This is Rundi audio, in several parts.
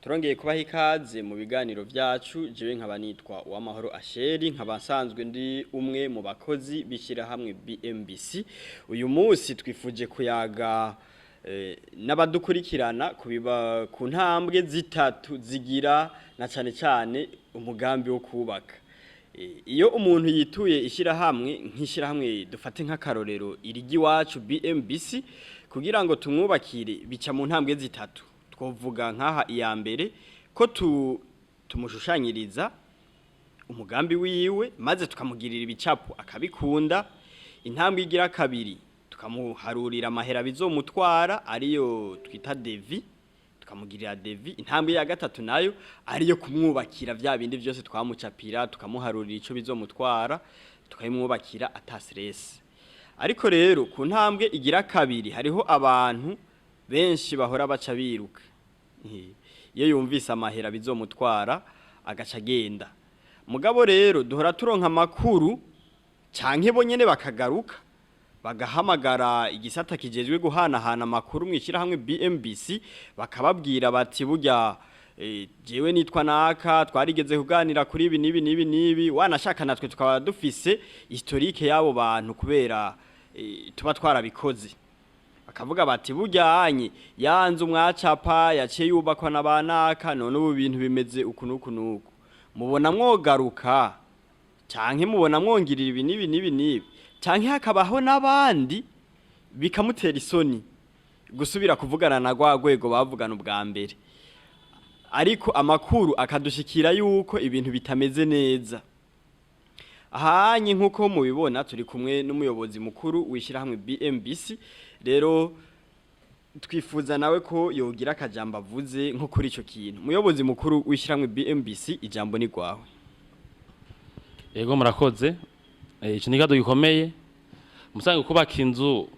Turongeye kubaha ikaze mu biganiro byacu. Jewe nkaba nitwa Uwamahoro Asheri, nkaba nsanzwe ndi umwe mu bakozi b'ishyirahamwe BMBC. Uyu munsi twifuje kuyaga n'abadukurikirana kubiba ku ntambwe zitatu zigira na cane cane umugambi wo kubaka. Iyo umuntu yituye ishyirahamwe, nk'ishyirahamwe dufate nk'akarorero irigi iwacu BMBC, kugira ngo tumwubakire bica mu ntambwe zitatu. Twovuga nk'aha iya mbere ko tumushushanyiriza umugambi wiwe, maze tukamugirira ibicapo akabikunda. Intambwe igira kabiri, tukamuharurira amahera bizomutwara, ariyo twita devis, tukamugirira devis. Intambwe ya gatatu nayo ariyo kumwubakira vya bindi byose twamucapira, tukamuharurira ico bizomutwara, tukabimwubakira ata stress. Ariko rero ku ntambwe igira kabiri hariho abantu benshi bahora baca biruka. Iyo yumvise amahera bizomutwara, agaca agenda. Mugabo rero duhora turonka amakuru, canke bo nyene bakagaruka bagahamagara igisata kijejwe guhanahana amakuru mw'ishyirahamwe BMBC, bakababwira bati: "Burya jewe nitwa naka, twarigeze kuganira kuri ibi n'ibi n'ibi n'ibi." Wanashaka natwe tukaba dufise historique y'abo bantu kubera tuba twarabikoze. Bakavuga bati: "Burya yanzu mwacapa yaciye yubakwa na banaka, none ubu bintu bimeze uku n'uku n'uku, mubona mwogaruka canke mubona mwongirira ibi n'ibi n'ibi n'ibi?" Canke hakabaho n'abandi bikamutera isoni gusubira kuvugana na rwa rwego bavugana ubwa mbere, ariko amakuru akadushikira yuko ibintu bitameze neza. Ahanye nk'uko mubibona, turi kumwe n'umuyobozi mukuru w'ishyirahamwe BMBC. Rero twifuza nawe ko yogira akajambo avuze nko kuri ico kintu. Umuyobozi mukuru w'ishyirahamwe BMBC, ijambo ni rwawe. Yego, murakoze. Ico ni ikibazo gikomeye. Musanzwe kubaka inzu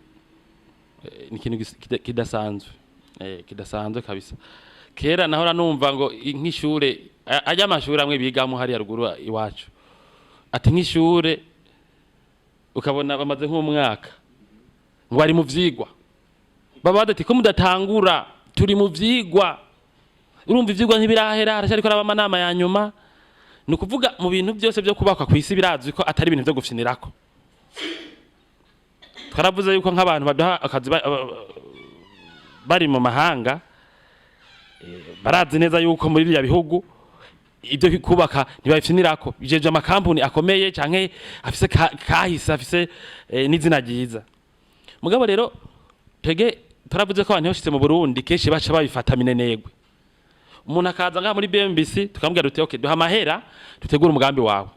ni ikintu kidasanzwe, kidasanzwe kabisa. Kera nahora numva ngo nk'ishure, ajya amashuri amwe bigamo hariya ruguru iwacu, ati nk'ishure ukabona bamaze nk'umwaka ngo bari mu vyigwa. Baba badati ko mudatangura, turi mu vyigwa. Urumva ivyigwa ntibirahera, haracyariko araba amanama ya nyuma. Ni ukuvuga mu bintu byose byo kubakwa ku isi birazwi ko atari ibintu byo gufinirako. Twaravuze yuko nk'abantu baduha akazi bari mu mahanga, barazi neza yuko muri biriya bihugu ibyo kubaka ntibabifinirako, bijeje amakampuni akomeye canke afise kahise, afise n'izina ryiza. Mugabo rero twege turavuze ko abantu bashitse mu Burundi kenshi baca babifata minenegwe. Umuntu akaza ngaha muri BMBC, tukamubwira duti: "Okay, duha amahera dutegure umugambi wawe."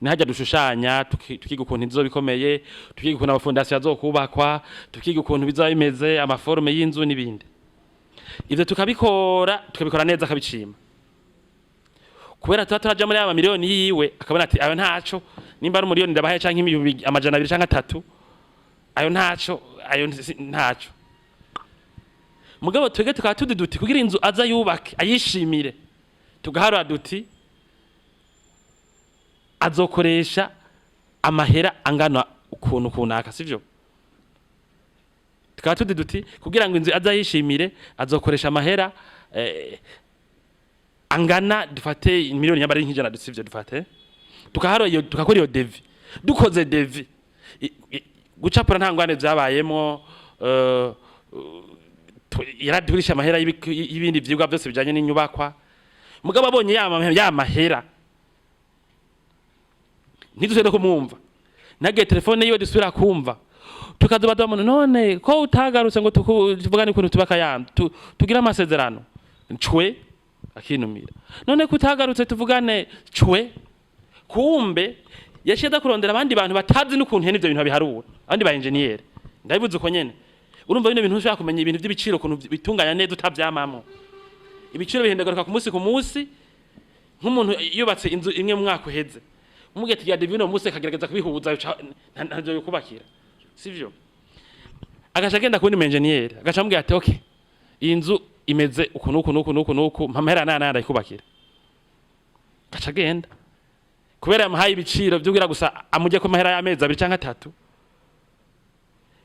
Nihajya dushushanya, tukiga ukuntu inzu bikomeye, tukiga ukuntu ama fondations azokubakwa, tukiga ukuntu bizaba bimeze, ama formes y'inzu n'ibindi. Ivyo tukabikora, tukabikora neza, akabicima. Kubera tuba turaja muri aya miliyoni yiwe, akabona ati: "Ayo ntaco, nimba ari umuliyoni ndabahaye canke 200,000 canke 3, ayo ntaco, ayo ntaco." Mugabo twebwe tukaba tudi duti kugira inzu aza yubake ayishimire, tugaharura duti azokoresha amahera angana ukuntu kunaka, sivyo? Tukaba tudi duti kugira ngo inzu aza yishimire azokoresha amahera angana, dufate miliyoni nyamba ari nk'ijana, sivyo? Dufate tukaharura iyo, tukakora iyo devis. Dukoze devis, gucapura nta ngwane vyabayemwo. Yaradurisha amahera y'ibindi vyigwa byose bijanye n'inyubakwa. Mugabo abonye ya mahera, ntidusubire kumwumva, ntagiye telefone yiwe dusubira kumva. Tukazobaza umuntu: "None ko utagarutse ngo tuvugane ukuntu tubaka ya tugire amasezerano?" Cwe, akinumira. "None ko utagarutse tuvugane?" Cwe. Kumbe yaciye aza kurondera abandi bantu batazi n'ukuntu hene ivyo bintu babiharura, abandi ba engineer. Ndabivuze uko nyene. Urumva bino bintu ushobora kumenya ibintu by'ibiciro ukuntu bitunganya neza utavyamamwo. Ibiciro bihindagaruka ku munsi ku munsi. Nk'umuntu yubatse inzu imwe mu mwaka uheze, umubwiye ati: "Gira devis," munsi akagerageza kubihuza, ntavyo yokubakira, sivyo? Agaca agenda kuwundi mu engineer, agaca amubwira ati: "Okay, iyi nzu imeze uku nuku nuku nuku nuku, mpa amahera naya naya ndayikubakira." Agaca agenda kubera yamuhaye ibiciro vy'ukugira gusa amujye ku mahera y'amezi 2 canke 3.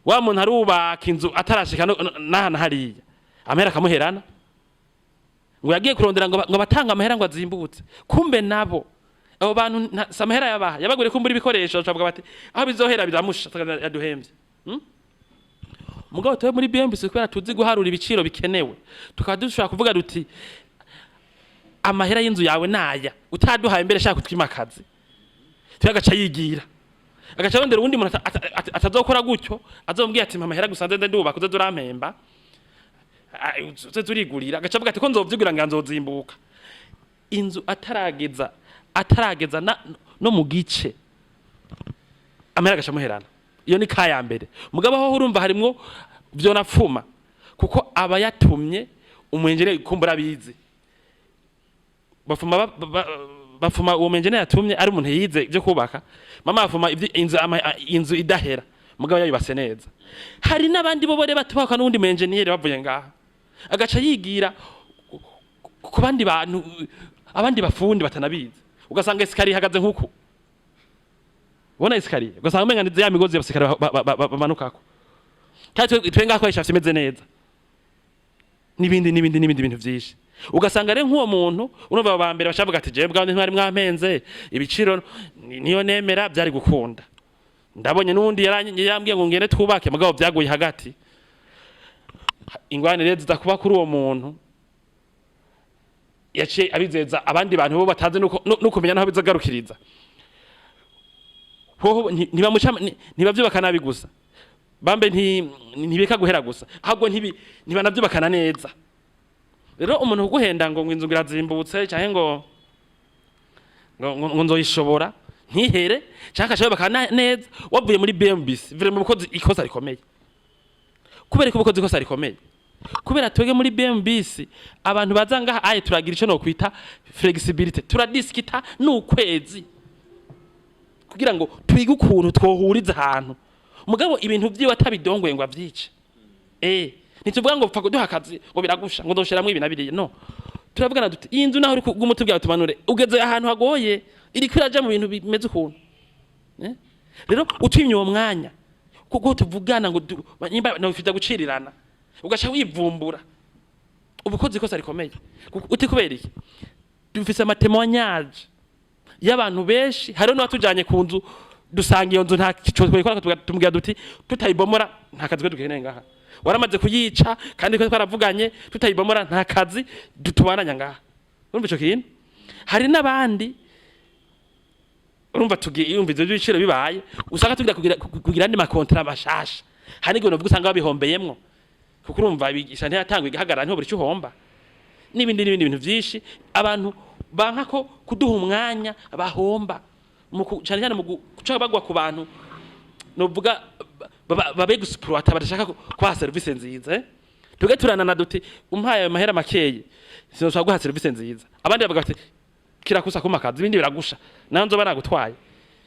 Wa muntu arubaka inzu atarashika n'ahantu hariya, amahera akamuherana. Ngo yagiye kurondera ngo batanga amahera ngo azimbutse. Kumbe nabo abo bantu si amahera yabaha, yabaguriye kumbura ibikoresho, bacavuga bati aho bizohera biramusha yaduhemvye. Mugabo tuwe muri BMBC, kubera tuzi guharura ibiciro bikenewe, tukaba dushobora kuvuga duti amahera y'inzu yawe naya, utaduhaye mbere shaka kutwimakaze. Tuye agaca yigira, agaca arondera uwundi muntu atazokora gutyo, azomubwira ati mpa amahera gusa nze ndubaka, uze urampemba, uze turigurira. Agaca avuga ati ko nzovyigurira ngira nzozimbuka. Inzu atarageza no mu gice, amahera agaca amuherana. Iyo ni ka ya mbere. Mugabo aho urumva harimwo vyonapfuma, kuko aba yatumye umwenjeneri kumbura abizi, bafuma bafuma uwo mwenjeneri yatumye ari umuntu yize ibyo kubaka, mama bafuma inzu idahera, mugabo yayubase neza. Hari n'abandi bo bore batubaka n'uwundi mwenjeneri bavuye ngaha, agaca yigira ku bandi bantu, abandi bafundi batanabizi, ugasanga escalier ihagaze nk'uku ubona escalier, ugasanga umenga ni ya migozi y'abasirikare bamanukako, kandi twe ngaho twahisha imeze neza, n'ibindi n'ibindi n'ibindi bintu vyinshi. Ugasanga rero nk'uwo muntu, urumva abo ba mbere bashavuga ati jewe bwawe ntwari mwampenze ibiciro, niyo nemera byari gukunda. Ndabonye n'uwundi yarambwiye ngo ngende twubake, mugabo byaguye hagati. Ingwane rero ziza kuba kuri uwo muntu yaciye abizeza abandi bantu bo batazi nuko nukumenya naho bizagarukiriza. Hoho ntibamuca, ntibavyubaka nabi gusa, bambe ntibeka guhera gusa, ahubwo ntibanavyubakana neza. Rero umuntu kuguhenda ngo inzu irazimbutse, canke ngo nzoyishobora, ntihere, canke akashobora neza, wavuye muri BMBC, vraiment ubukozi ikosa rikomeye. Kubera ko ubukozi ikosa rikomeye, kubera twege muri BMBC abantu baza ngaha aye turagira ico no kwita flexibility, turadiskita n'ukwezi kugira ngo twige ukuntu twohuriza ahantu. Mugabo ibintu vyiwe atabidongoye ngo avyice, ntituvuga ngo pfa kuduha akazi ngo biragusha, ngo ndoshiramwo ibi na biriya. No turavugana duti iyi nzu naho uri kuguma tumanure, ugeze ahantu hagoye, iriko iraja mu bintu bimeze ukuntu. Rero utwimye uwo mwanya kuko tuvugana ngo nimba nofita gucirirana, ugaca wivumbura, ubukozi ikosa rikomeye. Uti kubera iki? Dufise ama témoignages y'abantu benshi. Hariho n'uwatujanye ku nzu, dusanga iyo nzu nta kico twikora, tumubwira duti tutayibomora nta kazi ko dukeneye ngaha, waramaze kuyica, kandi ko twaravuganye tutayibomora nta kazi tubananya ngaha. Urumva ico kintu? Hari n'abandi, urumva tugiye yumva ivyo biciro bibaye, usanga tugira kugira andi ma contrats mashasha. Hari n'igihe unovuga usanga babihombeyemwo, kuko urumva ibigisha ntiyatangwa igahagarara, niho buri ico uhomba, n'ibindi n'ibindi bintu vyinshi. Abantu banka ko kuduha umwanya bahomba cane cyane mu guca bagwa ku bantu novuga babe gusploita, badashaka kubaha service nziza. Tuge turanana duti umpaye ayo mahera makeye sinashobora guha service nziza. Abandi bavuga bati kirakusa kuma kazi, ibindi biragusha, naho nzoba nagutwaye.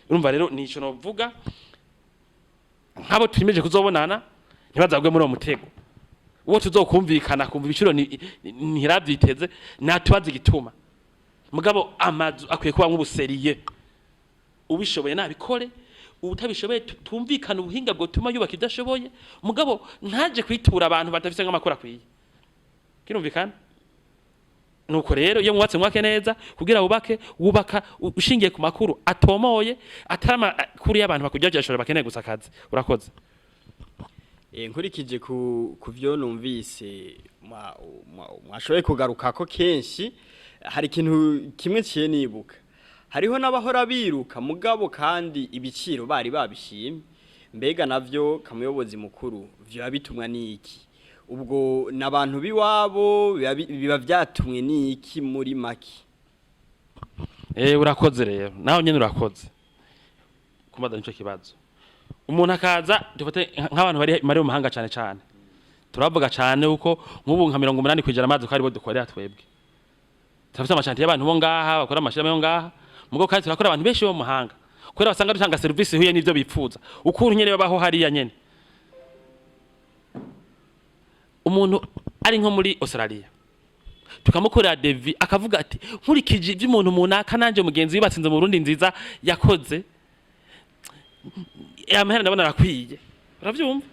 Urumva rero nico novuga, nk'abo twimeje kuzobonana ntibazagwe muri uwo mutego. Uwo tuzokumvikana kumva ibiciro ntiravyiteze, natubaza igituma. Mugabo amazu akwiye kuba nk'ubu sérieux, ubishoboye nabikore, utabishoboye tumvikane ubuhinga bwotuma yubaka ibyo ashoboye, mugabo ntaje kwitura abantu badafise nk'amakuru akwiye. Kirumvikana? Nuko rero iyo mwubatse, mwubake neza, kugira wubake wubaka ushingiye ku makuru atomoye, atari amakuru y'abantu bakujyajyashora bakeneye gusa akazi. Urakoze. Nkurikije ku byo numvise mwashoboye kugarukako kenshi, hari ikintu kimwe ciye nibuka. Hariho n'abahora biruka, mugabo kandi ibiciro bari babishimye. Mbega navyo, kamuyobozi mukuru, vyoba bitumwa n'iki? Ubwo n'abantu biwabo biba vyatumwe n'iki muri make? Urakoze rero, nawe nyene urakoze kumbaza nico kibazo. Umuntu akaza, dufate nk'abantu bari mu mahanga cane cane, turavuga cane uko nk'ubu nka 80% amazi ko aribo dukorera twebwe. Turafite ama chantiers y'abantu bo ngaha bakora amashirahamwe yo ngaha, mugo kandi turakora abantu benshi bo mu mahanga, kubera basanga dutanga service ihuye n'ivyo bipfuza, ukuntu nyene babaho hariya nyene. Umuntu ari nko muri Australia, tukamukorera devis, akavuga ati nkurikije ivy'umuntu munaka nanje mugenzi wibatsinze mu Burundi nziza yakoze, aya mahera ndabona arakwiye. Uravyumva?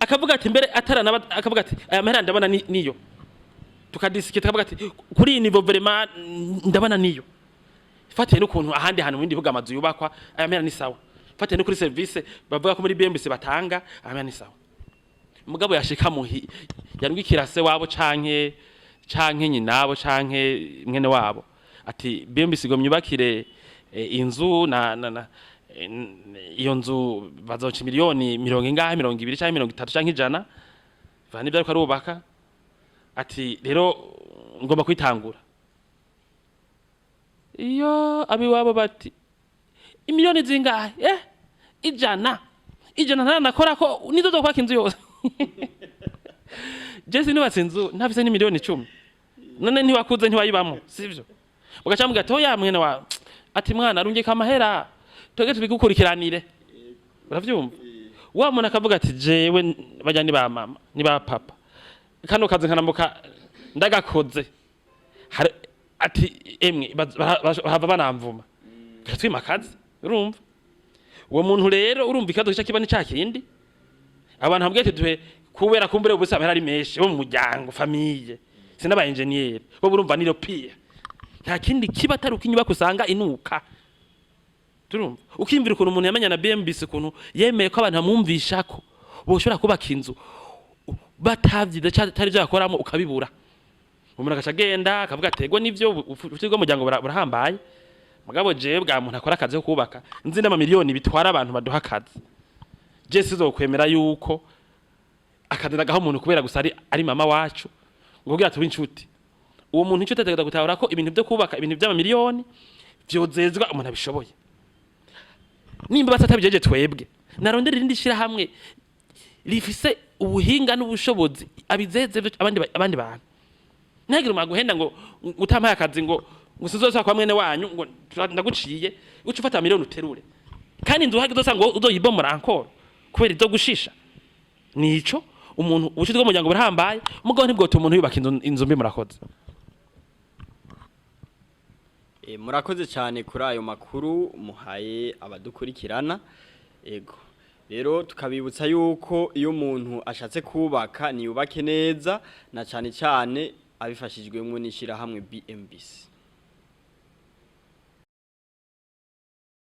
Akavuga ati mbere ataranaba, akavuga ati aya mahera ndabona niyo. Tukadisikita, tukavuga ati kuri iyi niveau vraiment ndabona niyo fatiye n'ukuntu ahandi hantu mu bindi bihugu amazu yubakwa, aya mera ni sawa. Fatiye no kuri service bavuga ko muri BMBC batanga, aya mera ni sawa. Mugabo yashika muhi yarungikira se wabo canke nyinabo canke mwene wabo ati BMBC ngo myubakire inzu na iyo nzu bazoca miliyoni mirongo ingahe, 20 canke 30 canke 100, va nibyo ariko arubaka, ati rero ngomba kwitangura. Iyo abiwabo bati imiliyoni zingahe? 100, 100 ntaranakora ko nizo zo kwaka inzu yose. Jesi nubatse inzu ntafise n'imiliyoni 10, none ntiwakuze, ntiwayibamo, sivyo? Ugaca mubwira ati oya mwene wa, ati mwana arungika amahera twege tubigukurikiranire. Uravyumva, wa muntu akavuga ati jewe bajya ni ba mama ni ba papa, kano kazi nkanamuka ndagakoze. Ati emwe bahava banamvuma gatwima akazi. Urumva uwo muntu rero, urumva ikibazo gica kiba ni ca kindi abantu bambwiye ati duhe kubera kumbure ubusa amahera ari menshi bo mu muryango, famille sinaba engineer bo, urumva ni pire, nta kindi kiba atari uko inyubako usanga inuka. Turumva ukiyumvira ukuntu umuntu yamenya na BMBC, ukuntu yemeye ko abantu bamwumvisha ko boshobora kubaka inzu batavyize atari ivyo bakoramo, ukabibura. Umuntu agaca agenda akavuga ati ego nivyo, ubucuti bw'umuryango burahambaye, mugabo jewe bwa muntu akora akazi ko kubaka nzi n'amamiliyoni bitwara abantu baduha akazi, je sizokwemera yuko akazi nagaha umuntu kubera gusa ari mama wacu ngo kugira tube inshuti. Uwo muntu inshuti ategerezwa gutahura ko ibintu vyo kubaka, ibintu vy'amamiliyoni, vyozezwa umuntu abishoboye. Nimba batatabijeje, twebwe narondera irindi shirahamwe rifise ubuhinga n'ubushobozi abizeze abandi bantu. Ntihagire umuntu aguhenda ngo utampaye akazi ngo sinzosubira kwa mwene wanyu, ngo ndaguciye, uce ufata miliyoni uterure, kandi inzu uhageze uzosanga ngo uzoyibomora encore kubera izo gushisha. Nico umuntu, ubucuti bw'umuryango burahambaye, mugabo ntibwotuma umuntu yubaka inzu mbi. Murakoze. Murakoze cyane kuri ayo makuru muhaye abadukurikirana. Ego. Rero tukabibutsa yuko iyo umuntu ashatse kubaka niyubake neza, na cyane cyane abifashijwemo n'ishyirahamwe BMBC.